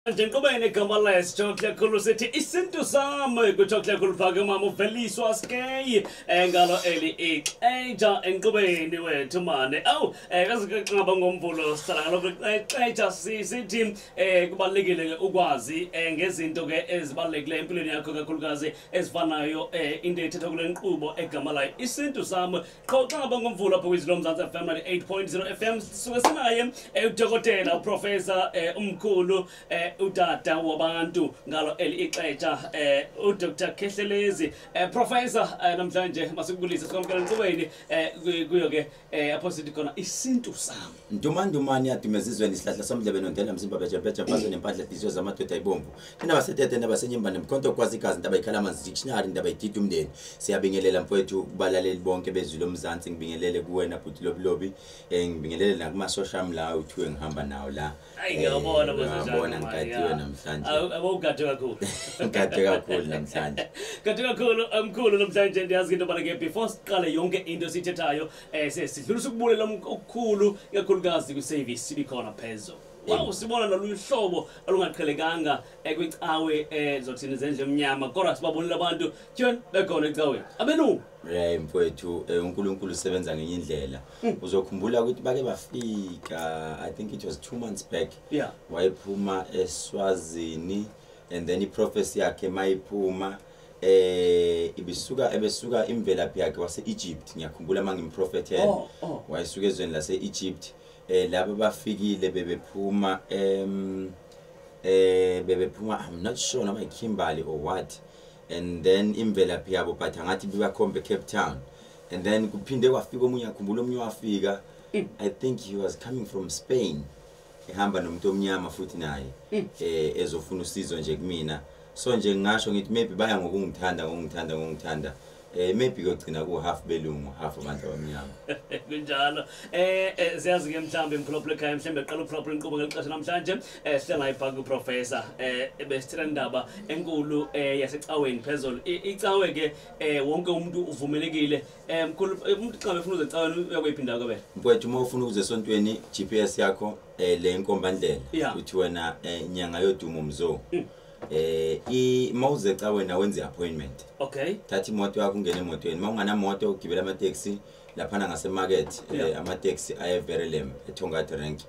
Njengoba negama lesitshohle sithi isintu sami kutshohle khulu phakama uveliswa skey ngalo eli ixesha enqubeni wethu mane awu kazi ngomvulo sihlala ngalokho ixesha sithi kubalulekile ke ukwazi ngezinto ke ezibalulekileyo empilweni yakho, kakhulukazi ezifanayo into ethethwa kule nkqubo egama layo isintu sami. Qho xa ngaba ngomvulo apho kwizwi loMzantsi FM 98.0 FM sisuke sinaye udokotela, uprofessor, umkhulu, utata wabantu ngalo eli ixesha, uDr Khehlelezi. Professor, namhlanje masikubulise, sikwamkela enkqubeni kuyo ke apho sithi khona isintu sami. Ndumandumane yadumezizweni, isihlahla somdlebe nondela mzimba bejebeje mfazo nempahla hliziyo zamadoda ayibomvu indaba setete, indaba senyimba nemkhonto kwazi igazi, indaba ikhala amanzi dictionary, indaba idida umndeni. Siyabingelela mfowethu kubalaleli bonke bezwi loMzansi. Ngibingelele kuwena bhuti Lobilobi, ngibingelele nakuma-social la uthiwe ngihamba nawo la. Ayi, ngiyabona. Ngiyabona ngigadiwe namhlanje. Awugade kakhulu. Ngigade kakhulu namhlanje. Gade kakhulu mkhulu namhlanje. Ndiyazi into yobana ke before siqale yonke into esiyithethayo, sidlulisa ukubulela okukhulu, ikakhulukazi kwi-service ibikhona phezulu. Wow, sibona nolunye uhlobo olungaqhelekanga kwicawe zothini zendlu emnyama, kodwa sibabonile abantu tyheni bekhona ecaweni abelungu. Mfowethu, uNkulunkulu usebenza ngenye indlela. Uzokhumbula ukuthi bake bafika, I think it was 2 months back. Wayephuma eSwazini and then iprophecy yakhe mayiphuma ibisuka ebesuka imvelaphi yakhe wase Egypt. Ngiyakhumbula mangimprofethela. Wayesuka ezweni lase Egypt. Laba bafikile bebephuma bebephuma, I'm not sure noma iKimberley or what, and then imvelaphi yabo, but angathi bibakhombe Cape Town. And then kuphinde kwafika omunye, akhumbula omunye wafika, I think he was coming from Spain, ehamba nomuntu omnyama futhi naye ezofuna usizo nje kumina. So nje ngingasho ngithi maybe baya ngokungithanda ngokungithanda ngokungithanda, maybe kuyogcina ku half belungu, half abantu abamnyama. Kunjalo. Siyazi ke mhlambe mphulaphula ekhaya, mhlambe qala ukuphulaphula inkqubo ngeli xesha namhlanje, sihlala ibhaka uprofessor, besithetha indaba enkulu yasecaweni phezulu. Icawe ke wonke umuntu uvumelekile. Mkhulu, umuntu xa befuna uze ecaweni uya kweyiphi indawo kabele? Mfowethu, uma ufuna ukuze esontweni, GPS yakho le inkombandlela uthi wena inyanga yodumo mzo. I mawuze ecaweni wenze appointment. Thatha imoto yakho ungene emotweni. Uma unganamoto ugibela amateksi laphana ngasemarket. Amateksi aye Verulam, eThongathi rank.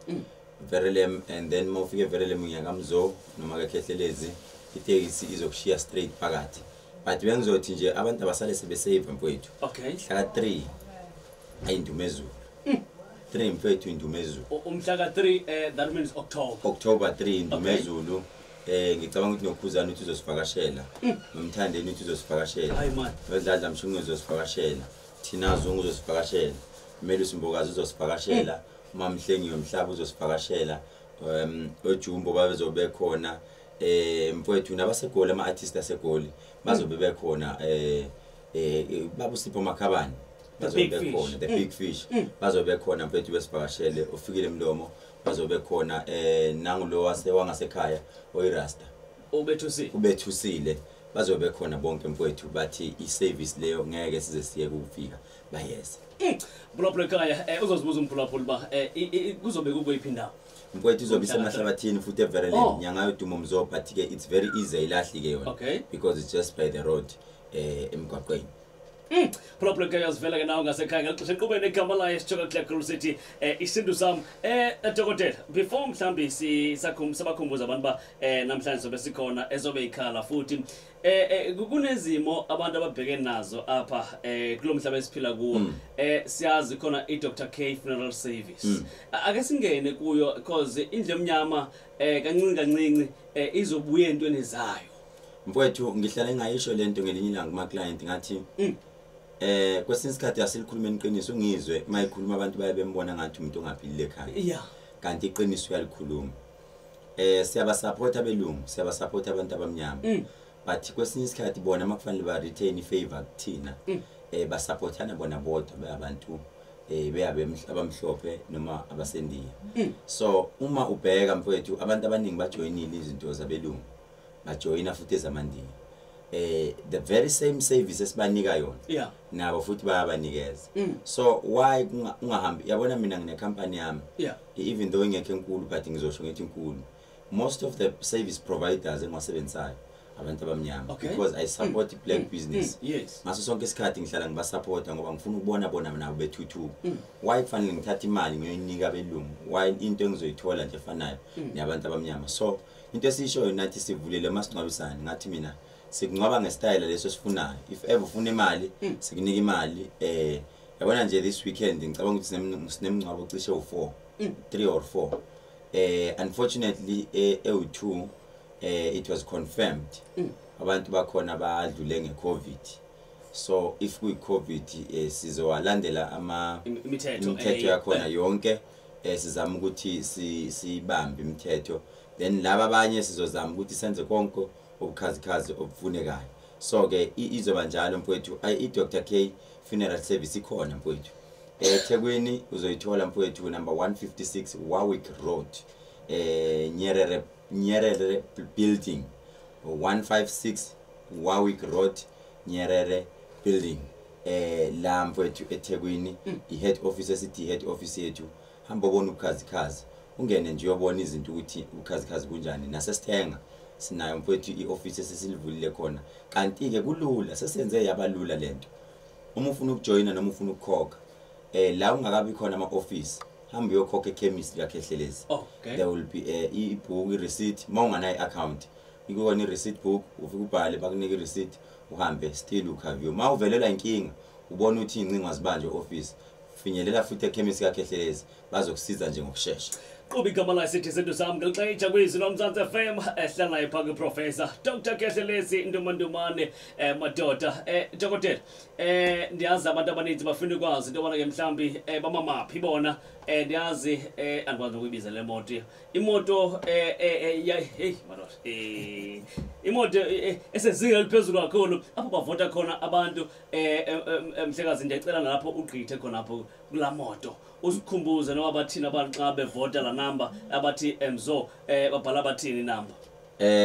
Verulam, and then uma ufika eVerulam ngiyakamzo noma kaKhehlelezi, itekisi izokushiya straight phakathi. But bengizothi nje abantu abasale sebesave, mfowethu. Hlaka 3 ayindumezulu. 3 mfowethu, indumezulu. Umhla ka-3, that means October. October 3, indumezulu. Ngicabanga ukuthi nokhuzana uthi uzosivakashela. Nomthandeni uthi uzosivakashela. Hayi man. Nodladla Mshungu uzosivakashela. Thina Zungu uzosivakashela. Melusi Mbokazi uzosivakashela. Mamhlengi yomhlaba uzosivakashela. Ojumbo babezobe khona. Mfowethu, nabaseGoli, ama artists aseGoli bazobe bekhona, baba uSipho Makhabane The bazobe big fish. bekhona, the big fish bazobe khona mfethu, besivakashele. Ufikile emlomo bazobe khona, nangulo wase wangasekhaya oyirasta. Ubethusile. Ubethusile, bazobe khona bonke mfowethu. Bathi i-service leyo ngeke size siye ukufika bayeza. Mphulaphula ekhaya, uzozibuza umphulaphula uba kuzobe kukweyiphi indawo? Mfowethu, izobe Umhla ka-3. isemahlabathini futhi eVerulam. Nyanga yodumo mzo, but ke it's very easy, ayilahli ke yona because it's just by the road, emgwaqweni. Phulaphula ekhaya, sivela ke nawe ngasekhaya ngeli xesha enkqubeni egama layo sitsho kakhulu sithi isintu sam. Dokotela, before mhlawumbi sabakhumbuza abantu uba namhlanje sobe sikhona ezobe ikhala futhi, kunezimo abantu ababhekene nazo apha kulo mhlaba esiphila kuwo. Siyazi khona i-Dr K Funeral Service. Ake singene kuyo because indlu emnyama kancinci kancinci izobuya entweni zayo. Mfowethu, ngihlale ngayisho lento ngelinye ilanga kuma client, ngathi kwesinye isikhathi asilikhulumeni iqiniso. Ungizwe mayikhuluma abantu baye bembona ngathi umuntu ongaphilile ekhaya, kanti iqiniso uyalikhuluma. Siyaba support abelungu, siyaba support abantu abamnyama, but kwesinye isikhathi bona makufanele ba retain ifavor kuthina, basupportana bona bodwa abantu beyabe abamhlophe noma abasendiya. So uma ubheka mfowethu, abantu abaningi bajoyinile izinto zabelungu, bajoyina futhi ezamandiya, the very same service esibanika yona nabo futhi bayabanikeza. So why ungahambi? Yabona mina ngine company yami, even though ingekho enkulu, but ngizosho ngithi inkulu. Most of the service providers engiwasebenzisayo abantu abamnyama, because I support black business. Ngaso sonke isikhathi ngihlala ngibasupporta ngoba ngifuna ukubona bona nabo bethuthuka. Why kufanele ngithathe imali ngiyoyinika abelungu? Why into engizoyithola nje efanayo nabantu abamnyama? So into esiyishoyo nathi, sivulele masingcwabisane. Ngathi mina sikungcwaba ngesitayela leso sifunayo. If ever ufuna imali, sikunika imali. Yabona nje, this weekend ngicabanga ukuthi sinemngcwabo cishe u4, 3 or 4. Unfortunately ewu2 it was confirmed abantu bakhona badlule ngeCovid. So if kuyi COVID, sizowalandela ama imithetho imithetho yakhona yonke. Sizama ukuthi sibambe imithetho, then laba abanye sizozama ukuthi senze konke obukhazikhazi obufunekayo. So ke izoba njalo, mfowethu. I-Dr K Funeral Service ikhona, mfowethu, eThekwini. Uzoyithola, mfowethu, number 156 Warwick Road, Nyerere Building. 156 Warwick Road, Nyerere Building, la, mfowethu, eThekwini, i-head office. Esithi i-head office yethu. Hamba ubona ubukhazikhazi, ungene nje uyobona izinto ukuthi ubukhazikhazi kunjani. Nasesithenga sinayo, mfowethu, i-office esesilivulile khona. Kanti-ke kulula, sesenze yabalula lento. Uma ufuna ukujoyina noma ufuna ukukhokha, la ungakabi khona ama-office, hamba uyokhokha ekhemisi likaKhehlelezi. There will be ibhuku, i-receipt. Uma unganayo i-account, ikona i-receipt book, ufike ubhale, bakunike i-receipt, uhambe, still ukhaviwe. Uma uvelelwa inkinga, ubona ukuthi iy'ncingo azibanje e-office, finyelela futhi ekhemisi kaKhehlelezi, bazokusiza nje ngokushesha. Quba igama layo sithi isintu sami ngelixetsha kwizwi loMzantsi FM, ehlala phaa kwiProfessor Dr Khehlelezi Ndumandumane. Madoda, dokotela, ndiyazi abantu abaninzi bafuna ukwazi into yobana ke mhlawumbi bamamaphi bona. Ndiyazi andikwazi nokuyibiza le moto, imoto heyi madoda, imoto esezingeni eliphezulu kakhulu apho bavota khona abantu. Mhlekazi, ndiyacela nalapho ugqithe khonapho kulaa moto, usikhumbuze noba bathini abantu xa bevota laa namba abathi mzo, babhala bathini inamba.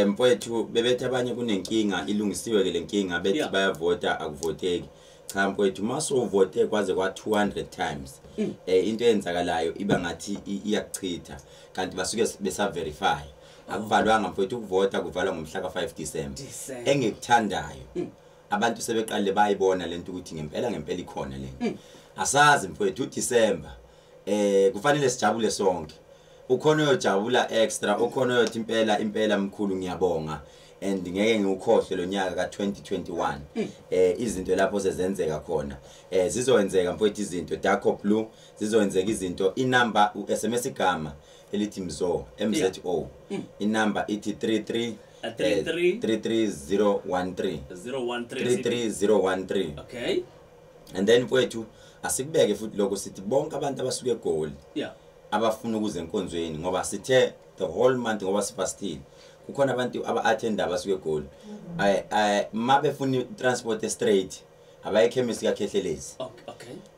Mfowethu, bebethi abanye kunenkinga, ilungisiwe ke lenkinga, bethi bayavota akuvoteki. Cha mfowethu, mase uvote kwaze kwa 200 times, into eyenzakalayo iba ngathi iyakuchitha, kanti basuke besa verify. Akuvalwanga, mfowethu, ukuvota kuvalwa ngomhla ka5 December. December. Engikuthandayo, abantu sebeqalile bayibona lento ukuthi ngempela ngempela ikhona lento. Asazi, mfowethu, uDecember kufanele sijabule sonke. Ukhona uyojabula extra, ukhona uyothi impela impela mkhulu ngiyabonga and ngeke ngiwukhohle lo nyaka ka2021. Izinto lapho sezenzeka khona, zizokwenzeka, mfowethu, izinto dark or blue, zizokwenzeka izinto. Inumber, u-SMS igama elithi Mzo, MZO, inumber ithi 33 33 33013. 013. 33013. And then, mfowethu, asikubeke futhi lokho, sithi bonke abantu abasuke eGoli abafuna ukuza enkonzweni, ngoba sithe the whole month ngoba sifastile, kukhona abantu aba-attenda abasuke eGoli, ay ma befuna i-transport straight, abaye ekhemisi kaKhehlelezi.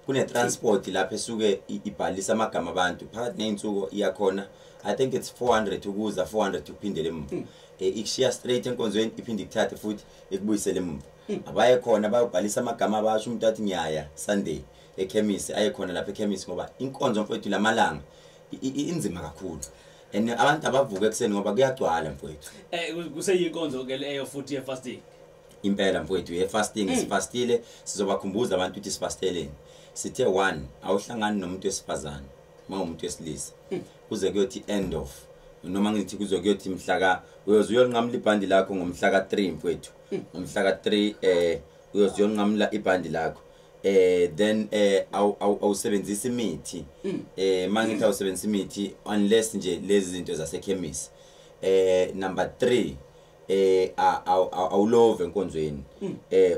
Kune-transport lapho esuke ibhalisa amagama abantu phakathi ney'nsuku iyakhona. I think it's 400 ukuza, 400 ukuphindela emuva. Ikushiya straight enkonzweni, iphinde ikuthathe futhi ikubuyisele emuva. Abaye khona bayobhalisa amagama, abasho umuntu athi ngiyaya Sunday ekhemisi, aye khona lapha ekhemisi, ngoba inkonzo, mfowethu, lamalanga inzima kakhulu and abantu abavuka ekuseni ngoba kuyagcwala, mfowethu. Kuseyinkonzo ke leyo futhi ye-fasting? Impela, mfowethu, ye-fasting. Sifastile, sizobakhumbuza abantu ukuthi sifasteleni. Sithe one, awuhlangani nomuntu wesifazane uma umuntu wesilisa kuze kuyothi end of, noma ngithi kuze kuyothi mhla ka uyoze uyonqamula ibhandi lakho ngomhla ka3, mfowethu. Ngomhla ka3 uyoze uyonqamula ibhandi lakho. Then awusebenzisi imithi. Mangithi awusebenzisi imithi, unless nje lezi zinto zasekhemisi. Number 3, awulove enkonzweni.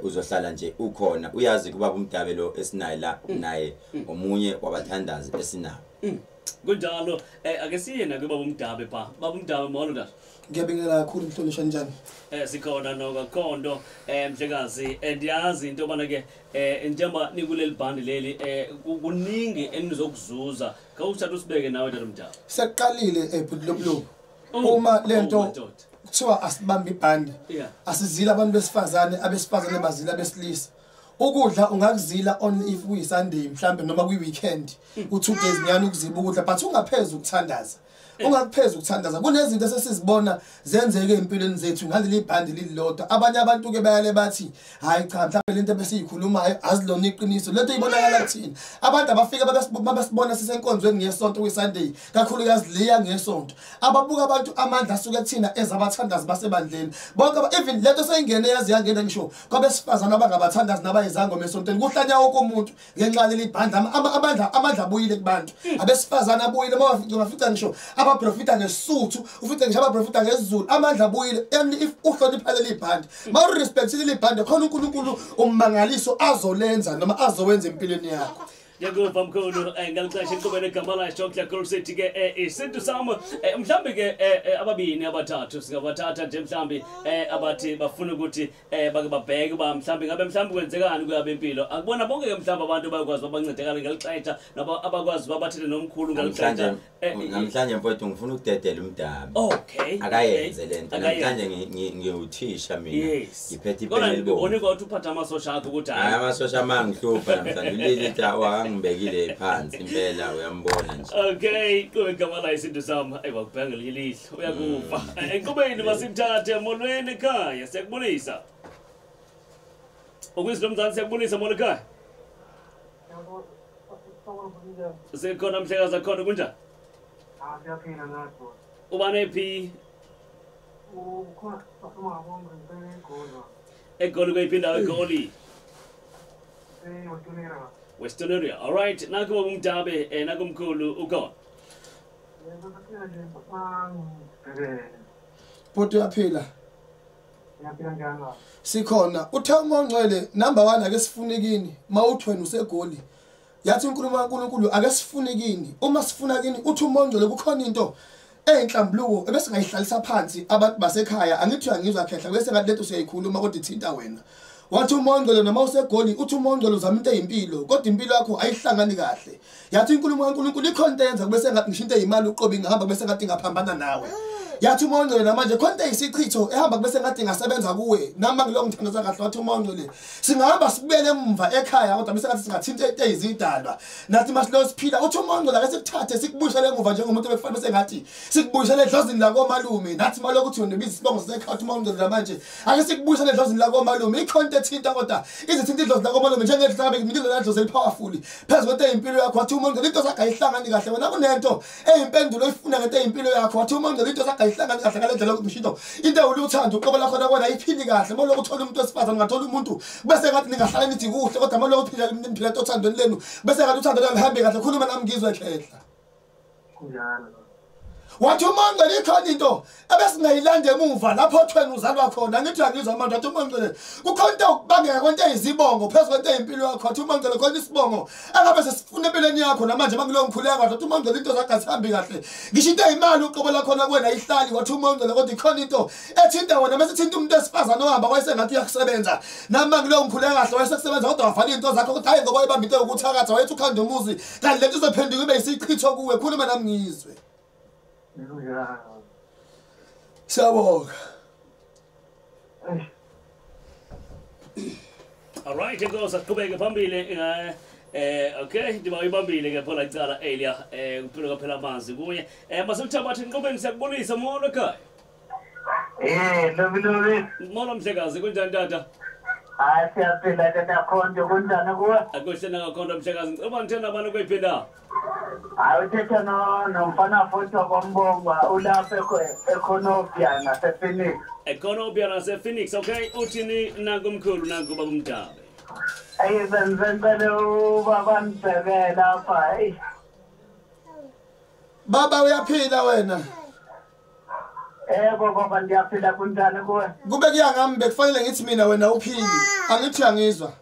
Uzohlala nje ukhona, uyazi kubaba uMdabe lo esinaye la, naye omunye wabathandazi esinawo. Kunjalo. Ake siye nakubaba uMdabe pha. Baba uMdabe, molo tata. Ngiyabingelela kakhulu, mhlonishwa, njani? Sikhona nokakhondo, mhlekazi. Ndiyazi into yobana ke njengoba nikuleli bhandi leli, kuningi enizokuzuza. Khawuthatha usibeke nawe, tata Mdabe. Sekuqalile, bhuti Loblobu. Uma lento Oh, madoda. kuthiwa asibambe ibhandi, asizila abantu besifazane, abesifazane bazila besilisa. Ukudla ungakuzila only if kuyi Sunday mhlambe noma kuyi weekend. U2 days nyana ukuzila ukudla, but ungaphezulu ukuthandaza. Ungakupheza ukuthandaza. Kunezinto esesizibona zenzeke empilweni zethu ngaleli ibhandi lilodwa. Abanye abantu ke bayale bathi hayi cha mhlawumbe lento besiyikhulumayo azilona iqiniso. Lento ibonakala kuthina. Abantu abafika babesibona sisenkonzweni ngesonto kwiSunday, kakhulukazi leya ngesonto. Ababuka abantu amandla asuke kuthina ezabathandazi basebandleni. Bonke even lento seyingene yazi yangena ngisho kwabesifazana abangabathandazi nabayizangoma esontweni. Kuhlanya wonke umuntu ngenxa leli ibhandi amandla abuyile kubantu. Abesifazana abuyile mawafica ngisho abaprofita ngesuthu, ufice ngisho abaprofita ngesiZulu, amandla abuyile. And if uhlonipha leli ibhandi, mawurespect leli ibhandi khona uNkulunkulu ummangaliso azolenza noma azowenza empilweni yakho. Ngiyakuva mkhulu ngalixesha inkqubeni egama layo kakhulu sithi ke isintu sami mhlambi ke ababini abathathu singabathatha nje mhlambi abathi bafuna ukuthi bake babheke uba mhlambi ngabe mhlambi kwenzekani kuyabe impilo. Akubona bonke ke mhlambi abantu bayakwazi babancedakala ngalixesha nabo abakwazi babathele nomkhulu ngalixesha. Namhlanje mfowethu ngifuna ukudedela umdabi. Okay. Akayenze lento. Namhlanje ngiyuthisha mina. Ngiphethe ipeni elibomvu. Ngibone kwathi uphatha amasosha akho ukuthi hayi amasosha mangihlupha namhlanje ulili ngibekile phansi impela uyambona nje. Okay, kube igama la isintu sami ayibakubheka ngelinye ilihlo uyakufa. Enqubeni masimthathe molweni ekhaya siyakubulisa. Okuyizwi lomzansi siyakubulisa molo ekhaya. Sikhona mhlekazi akhona kunjani? Siyaphila nathi. Ubani phi? Ukhona ngegoli. Egoli kweyiphi indawo eGoli? Western area. Western area. All right, naku umdabe naku mkhulu ukhona. Bhuti uyaphila? Ngiyaphila njani? Sikhona. Uthe uMongcwele number 1 ake sifune kini mawuthi wena useGoli. Yathi inkulumo kaNkulunkulu ake sifune kini. Uma sifuna kini uthi uMongcwele kukhona into eyinhlambuluko ebese ngayihlalisa phansi abantu basekhaya. Angithi uyangizwa khehla bese ngathi lento usiyayikhuluma kodwa ithinta wena. Wathi uMongcwele noma useGoli uthi uMongcwele uzama into eyimpilo kodwa impilo yakho ayihlangani kahle. Yathi inkulumo kaNkulunkulu ikhona into eyenza kube sengathi ngisho into eyimali uqobo ingahamba kube sengathi ingaphambana nawe. Yathi uMongcwele namanje khona into eyisichitho ehamba kube sengathi ingasebenza kuwe. Nami ngiloko ngithandaza kahle wathi uMongcwele singahamba sibuyele emva ekhaya kodwa bese ngathi singathinta into eyizidalwa. Nathi masilo siphila uthi uMongcwele ake sikuthathe sikubuyisele emuva njengomuntu ebekufanele bese ngathi sikubuyisele edlozini lakomalume. Nathi maloko uthi wena ubiza isibongo sekhaya uthi uMongcwele namanje ake sikubuyisele edlozini lakomalume. Ikhona into ethinta kodwa izithinta idlozi lakomalume njengedlozi idlozi elipowerful phezu kwento eyimpilo yakho. Wathi uMongcwele into zakho ayihlangani kahle wena kunento eyimpendulo oyifuna ngento eyimpilo yakho. Wathi uMongcwele into zakho ayihlangani kahle ngale ndlela yokuthi ngisho into ewuluthando uqobo lakho nakwena ayiphili kahle. Moloko uthola umuntu wesifazane ungathola umuntu bese ngathi ningahlala nithi kuhle kodwa moloko uphila niphila othandweni lenu bese ngathi uthando lwenu lihambe kahle. Khuluma nami ngizwe khehla. Kunjalo. Wathi uMongcwele ikhona into ebesingayilanda emuva lapho othweni uzalwa khona. Angithi uyangizwa manje. Wathi uMongcwele kukhona into okubangeka kwento eyizibongo phezu kwento eyimpilo yakho. Wathi uMongcwele khona isibongo engabe sesifuna empilweni yakho namanje mangilowo ngikhuleka kahle. Wathi uMongcwele into zakho azihambi kahle ngisho into eyimali uqobo lakhona kuwena ayihlali. Wathi uMongcwele kodwa ikhona into ethinta wena bese ithinta umuntu wesifazane ohamba wayesengathi uyakusebenza. Nami mangilowo ngikhuleka kahle wayesekusebenza kodwa wavala into zakho kodwa hayi ngoba wayebamba into yokuthakatha wayethi ukhanda umuzi kanti lento izophenduka ibe isichitho kuwe. Khuluma nami ngizwe. Siyabonga. All right, inkosi aqhubeke phambili. Okay, ndiba uyibambile ke phola icala earlier kuphela kwaphela amanzi kuye. Masimthabathe enqubeni siyakubulisa molo ekhaya. Lobi lobi. Molo mhlekazi kunjani tata? Hayi siyaphila tata Khonto kunjani kuwe? Akuhle nakakhonto mhlekazi. Ngicela ngithena abantu kweyiphi indawo? Hayi uthetha nomfana futhi wakwambongwa ulapha eKhonopia nasePhoenix. eKhonopia nasePhoenix. Okay, uthini nankumkhulu nankuba kumdabe? Ayi benzele ubaba ngibheke lapha. Hey. Baba uyaphila wena? Yebo baba ngiyaphila kunjani kuwe? Kube kuya ngami bekufanele ngithi mina wena uphili. Angithi uyangizwa.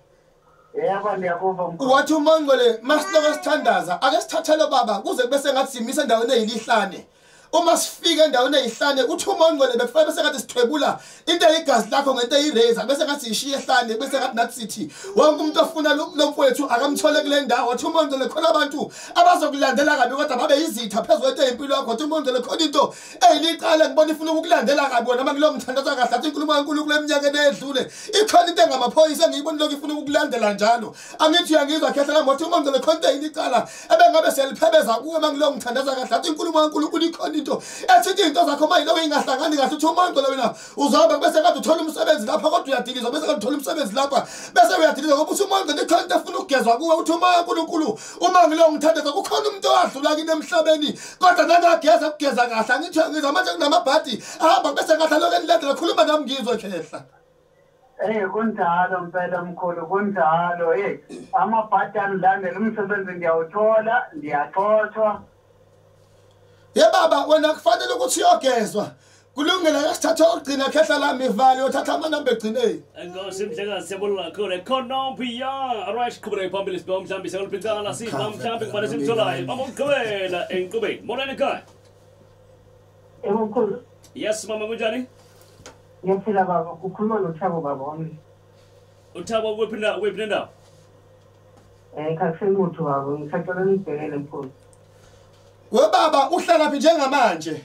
Yebo ngiyakuva mkhulu. Wathi uMongcwele masiloko sithandaza ake sithathele baba kuze kube sengathi simisa endaweni eyilihlane. Uma sifika endaweni eyihlane uthi uMongcwele bekufanele bese ngathi sithwebula into eyigazi lakho ngento eyirazor bese ngathi sishiye ehlane bese ngathi nathi sithi wonke umuntu ofuna lo mfowethu akamthole kule ndawo. Wathi uMongcwele khona abantu abazokulandela kabi kodwa babe yizitha phezu kwento eyimpilo yakho. Wathi uMongcwele khona into eyilicala ngibona ifuna ukukulandela kabi wena mangilowo ngithandaza kahle. Athi inkulumo kaNkulunkulu eminyakeni edlule ikhona into engamaphoyisa engiyibona lokhu ifuna ukukulandela njalo. Angithi uyangizwa khehla lami. Wathi uMongcwele khona into eyilicala ebengabe siyaliphebeza kuwe mangilowo ngithandaza kahle. Athi inkulumo kaNkulunkulu ikhona kukhona into ethi into zakho manje lo ingahlangani kahle. Uthi uMoya oNgcwele wena uzohamba bese kade uthola umsebenzi lapha, kodwa uyadilizwa, bese kade uthola umsebenzi lapha bese uyadilizwa, ngoba uthi uMoya oNgcwele ikhona into efuna ukugezwa kuwe. Uthi uMoya kaNkulunkulu uma ngilo ngithandaza kukhona umuntu owadlula kini emhlabeni kodwa nangageza kugeza kahle. Angithi ngizwa manje kunamabhadi ahamba bese ngathi lokho enilandela. Khuluma nami ngizwe khehla. Kunjalo mpela mkhulu, kunjalo. Amabhadi angilandela, umsebenzi ngiyawuthola, ndiyaxoshwa. Ye baba, wena kufanele ukuthi uyogezwa. Kulungile, ake sithathe okugcina khehla lami ivale, uyothatha amanamba egcineni. Enkosi mhlekazi, siyabonga kakhulu. Khonopia. Alright, qhubeka phambili sibonga mhlawumbe sekulipicala siba mhlawumbe kufanele simtholayo. Mama uqhubela enkqubeni. Molweni ekhaya. Yebo mkhulu. Yes mama, kunjani? Ngiyaphila baba, ukhuluma noThabo baba wami. uThabo kwephi nendawo? Khakusemuthu baba, ngisacela nibhekele mkhulu. We baba, uhlalaphi njengamanje?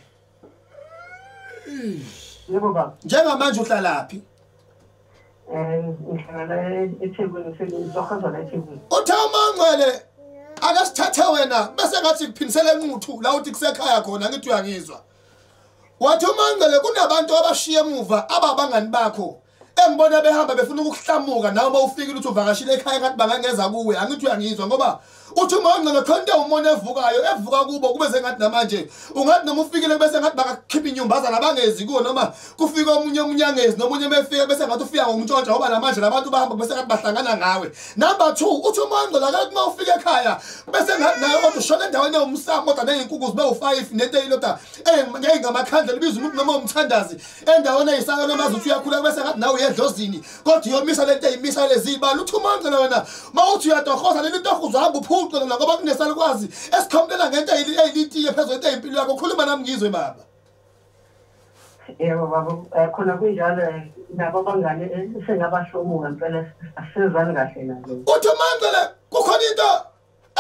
Yebo baba. Njengamanje uhlalaphi? Ngihlala eThekwini, sengizohamba la eThekwini. Uthe uMoya oNgcwele ake sithathe wena bese ngathi kuphinisele enquthu la uthi kusekhaya khona. Ngithi uyangizwa. Wathi uMoya oNgcwele kunabantu abashiye emuva ababangani bakho engibona behamba befuna ukuhlamuka nawe uma ufikile uthi uvakashile ekhaya ngathi bangangeza kuwe. Angithi uyangizwa, ngoba uthi uMoya oNgcwele khona into umona evukayo evuka kubo kube sengathi namanje ungathi noma ufikile bese ngathi bakakhipha inyumbazana bangezi kuwo, noma kufika omunye umunyangezi nomunye befika bese ngathi ufika ngokuntshontsha, ngoba namanje labantu bahamba bese ngathi bahlangana ngawe. Number 2, uthi uMoya oNgcwele akathi uma ufika ekhaya bese ngathi nawe kodwa ushona endaweni ewumsamo kodwa nezinkukhu zibe u5 nento eyilodwa engamakhandlela ibiza umuntu noma umthandazi endaweni eyisaka noma uthi uyakhula bese ngathi nawe uyedlozini kodwa uyomisa lento eyimisa lezibalo. Uthi uMoya oNgcwele wena mawuthi uyatohoza leli toho uzohamba uphuce lona ngoba kunesalukwazi esikhombela ngento eyilitiye phezulu into eyimpilo yakho. Khuluma nami ngizwe baba. Yebo baba, khona kunjalo, nabo abangane sengabahlomuka impela, asizani kahle nabo. Uthi uMoya oNgcwele kukhona into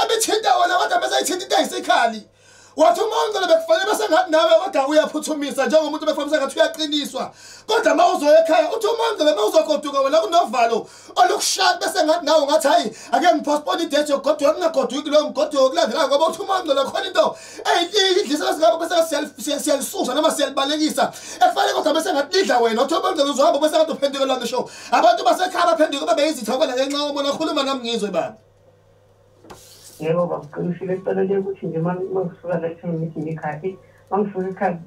ebithinta wena kodwa bese ayithinta into eyisikhali. Wathi uMoya oNgcwele bekufanele bese ngathi nawe kodwa uyaphuthumisa njengomuntu bekufanele ngathi uyaqiniswa, kodwa uma uzoya ekhaya uthi uMoya oNgcwele uma uzogoduka wena kunovalo olukushaya bese ngathi nawe ngathi hayi ake ngipostpone idate yokugoduka ngingagoduki loyo mgoduko okulandelayo, ngoba uthi uMoya oNgcwele khona into eyidlisa singaba bese siyalisusa noma siyalibalekisa ekufanele kodwa bese ngathi lidla wena. Uthi uMoya oNgcwele uzohamba bese ngathi uphendukelwa ngisho abantu basekhaya baphenduka babe yizitha kwena ngenxa yomona. Khuluma nami ngizwe baba. Yebo baba, qinisile kufanele ukuthi nje mangisuka la eThekwini ngithi ngikhaya, mangifika ekhaya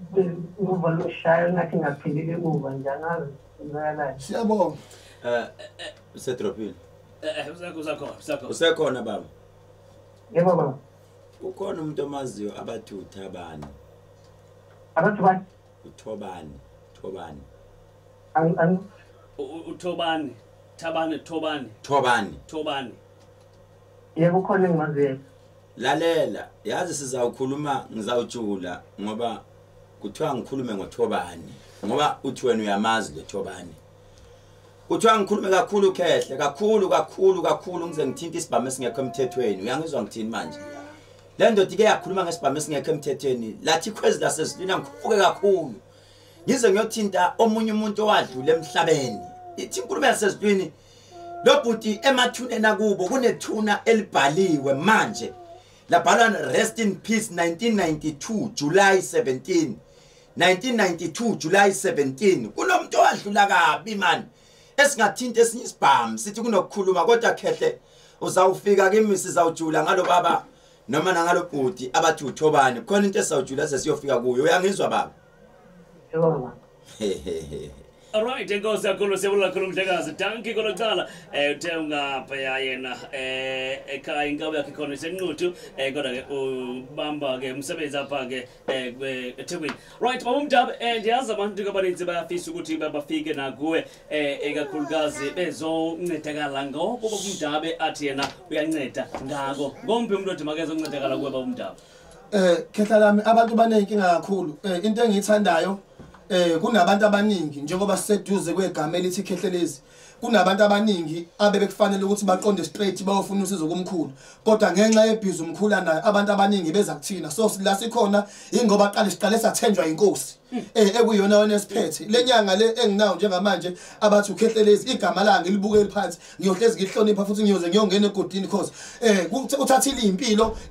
uvalo lushaya ngathi ngaphindile emuva nje, angazi kwenzakalani. Siyabonga. Usedropile. Usekhona. Usekhona baba. Yebo baba. Ukhona umuntu omaziyo abathi uThabani. Abathi bani? uThobani. Thobani. uThobani. Thabani, Thobani. Thobani. Thobani. Yebo khona engimaziyo. Lalela, yazi sizawukhuluma ngizawujula ngoba kuthiwa ngikhulume ngoThobani ngoba uthi wena uyamazi le Thobani. Kuthiwa ngikhulume kakhulu khehle, kakhulu kakhulu kakhulu ngize ngithinte isibhamu esingekho emthethweni. Uyangizwa ngithini manje? Le ndoda ike yakhuluma ngesibhamu esingekho emthethweni, lathi ikhwezi lasezulwini angikhuphuke kakhulu. Ngize ngiyothinta omunye umuntu owadlula emhlabeni. Ithi inkulumo yasezulwini lo bhuti emathuneni akubo kunethuna elibhaliwe manje. Labhalwa rest in peace 1992 July 17. 1992 July 17. Kunomuntu owadlula kabi man. Esingathinta esinye isibhamu sithi kunokukhuluma kodwa khehle uzawufika kimi sizawujula ngalo baba noma nangalo bhuti abathi uThobani. Khona into esizawujula sesiyofika kuyo. Uyangizwa baba? Yebo baba. Alright, enkosi kakhulu, siyabonga kakhulu mhlekazi. Dankie kolocala. Uthe ungaphaya yena ekhaya inkabi yakhe khona isenquthu, kodwa ke ubamba ke umsebenzi apha ke eThekwini. Right, baba uMdabe, ndiyazi abantu abaninzi bayafisa ukuthi bafike nakuwe ekakhulukazi bezoncedakala ngoko baba uMdabe athi yena uyanceda ngako. Ngomphi umuntu othi makezoncedakala kuwe baba uMdabe? Khehla lami, abantu banenkinga kakhulu. Into engiyithandayo kunabantu abaningi njengoba siseduze kwegama elithi Khehlelezi, kunabantu abaningi abebekufanele ukuthi baqonde straight bayofuna usizo kumkhulu, kodwa ngenxa yebhizi umkhulu nayo abantu abaningi beza kuthina. So la sikhona ingoba qale siqale sathenjwa inkosi. Ekuyona wena esiphethe lenyanga le enginawo njengamanje abathi uKhehlelezi igama langi libuke eliphansi, ngiyohlezi ngihlonipha futhi ngiyoze ngiyongena egodini because uthathile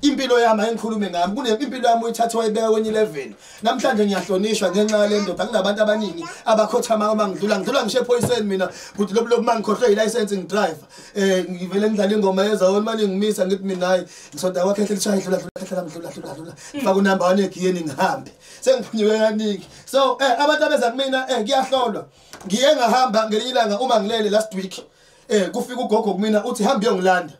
impilo yami engikhulume ngami, kunempilo yami uyithathe wayibeka kwenye level. Namhlanje ngiyahlonishwa ngenxa yale ndoda, kunabantu abaningi abakhothama uma ngidlula ngisho ephoyiseni mina kuthi lobu mangikhohlwe ilicense ngidrive ngivele ngidlala ingoma yezawona manje ngimisa ngithi mina hayi ngisonta kwaKhehlelezi dlula dlula dlula dlula ngifaka unumber 1 egiyeni ngihambe sengiphunyuke kaningi. So abantu abeza kumina kuyahlolwa. Ngiye ngahamba ngelinye ilanga uma ngilele last week kufika ugogo kumina uthi hamba uyongilanda,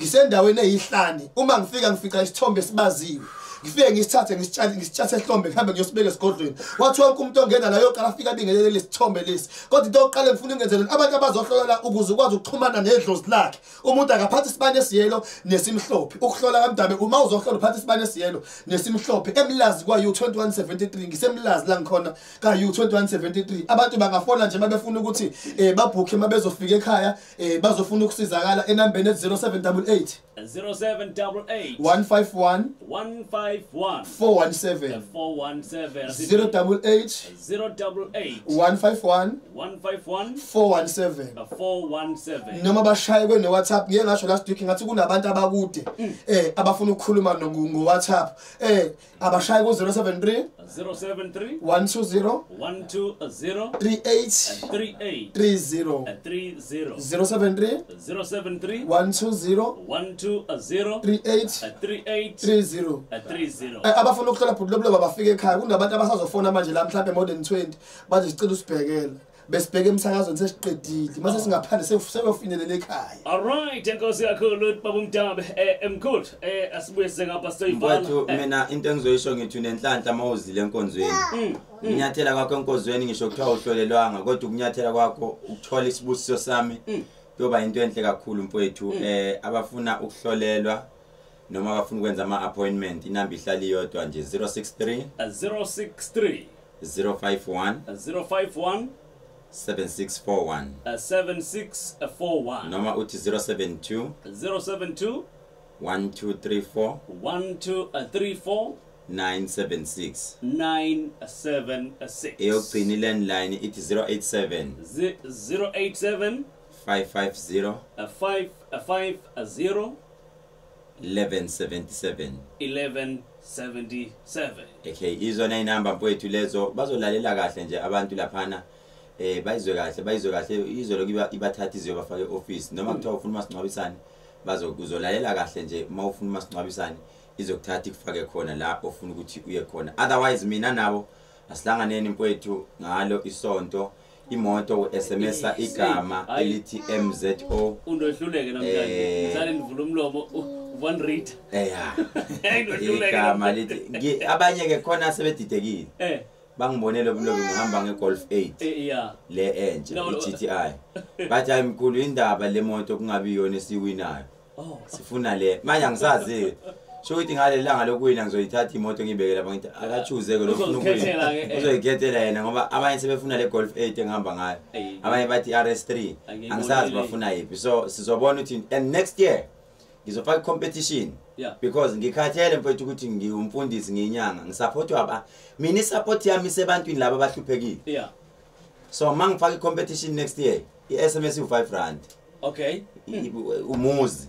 ngisendaweni eyihlane. Uma ngifika ngifica isithombe esibaziwe, ngifike ngisithathe ngisitshathe ehlombe ngihambe ngiyosibeka esigodlweni. Wathi wonke umuntu ongena la yoqala afika abingelele lesithombe lesi. Kodwa into yokuqala engifuna ukungenzela abantu abazohlola ukuze ukwazi ukuxhumana nedlozi lakhe, umuntu akaphathi isibane esiyelo nesimhlophe. Ukuhlola kaMdabe uma uzohlola uphatha isibane esiyelo nesimhlophe. Emlazi kwa U2173, ngisemlazi la ngikhona ka U2173. Abantu bangafona nje mabefuna ukuthi babhukhe mabezofika ekhaya bazofuna ukusizakala enambeni 0788 0788 151 151 417 417 088 088 151 151 417 417. Noma bashaye kwe WhatsApp. Ngiye ngasho last week ngathi kunabantu abakude abafuna ukukhuluma ngo WhatsApp, abashaye ku 073 073 120 120 38 38 30 30 073 073 120 120 38 38 30. 30. Abafuna ukuhlola bhuti bafike ekhaya, kunabantu abasazofona manje la mhlawumbe more than 20 bathi sicela usibhekele, besibheke emsakazweni sesiqedile mase singaphandle seyofinyelela ekhaya. All right, enkosi kakhulu baba uMdabe. Mkhulu asibuye ngapha sizoyivala. Mfowethu mina into engizoyisho ngithi unenhlanhla mawuzile enkonzweni. Unyathela kwakho enkonzweni ngisho kuthiwa uhlolelwanga, kodwa ukunyathela kwakho ukuthola isibusiso sami kuyoba into enhle kakhulu mfowethu. Abafuna ukuhlolelwa noma abafuna ukwenza ama appointment, inamba ihlala iyodwa nje 063 063 051 051 7641 7641 noma uthi 072 072 1234 1234 976 976. Eyokugcina landline ithi 087 087 550 550 1177 1177. Okay, izona inamba mfowethu lezo, bazolalela kahle nje abantu laphana, bayizwe kahle izolo ibathatha izwe bafake office noma kuthiwa ufuna masingcwabisane bazokuzolalela kahle nje. Uma ufuna masingcwabisane izokuthatha ikufake khona la ofuna ukuthi uye khona. Otherwise mina nabo asihlanganeni mfowethu ngalo isonto. Imoto SMS igama elithi MZO. Undohluleke namhlanje ngisale ngivula umlomo one read. Igama lithi abanye ke khona sebedidekile bangibonele ubulobo ngihamba ngeGolf 8 le entsha iGTI, bathi hayi mkhulu indaba le moto kungabi yona esiwinayo, sifuna le. Manje angisazi sho ukuthi ngale langa lokuwina ngizoyithatha imoto ngibeke lapha ngithi akachuze ke lo ufuna ukuwina uzoyikhethela yena, ngoba abanye sebefuna le Golf 8 engihamba ngayo, abanye bathi RS3, angisazi bafuna yiphi. So sizobona ukuthi and next year ngizofaka competition because ngikhathele mfowethu ukuthi ngiwumfundisi ngiyinyanga ngisupportwa aba mina isupport yami isebantwini laba abahluphekile. So mangifaka competition next year iSMS u5 rand. Okay, umuzi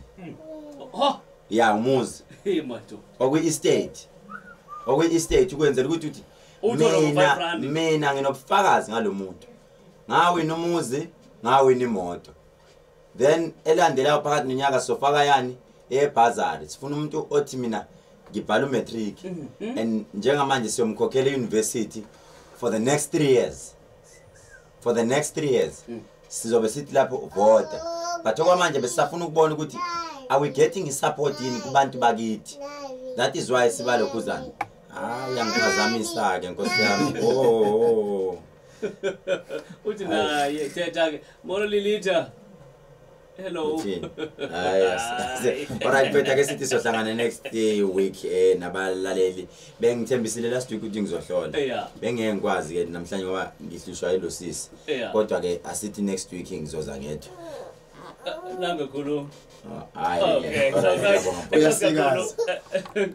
ya umuzi imoto okwi-estate ukwenzela ukuthi uthi mina nginobufakazi ngalomuntu, ngawina umuzi ngawina imoto, then elandelayo phakathi nonyaka sofaka yani ebhazari sifuna umuntu othi mina ngibhala umatric and njengamanje siyomkhokhela e-university for the next 3 years. For the next 3 years sizobe sithi lapho vota, but okwamanje besisafuna ukubona ukuthi are we getting support yini kubantu bakithi. That is why sibalokhuzana. Hayi uyangiphazamisa ke nkosi yami. Oh uthi naye thetha ke molo Lilitha. Hello. Hayi alright bethu ke sithi sohlangana next week nabalaleli. Bengithembisile last week ukuthi ngizohlola. Bengeke ngikwazi ke namhlanje ngoba ngihlushwa yilosisi. Kodwa ke asithi next week ngizoza ngedwa. Nanga khulu. Hayi. Okay.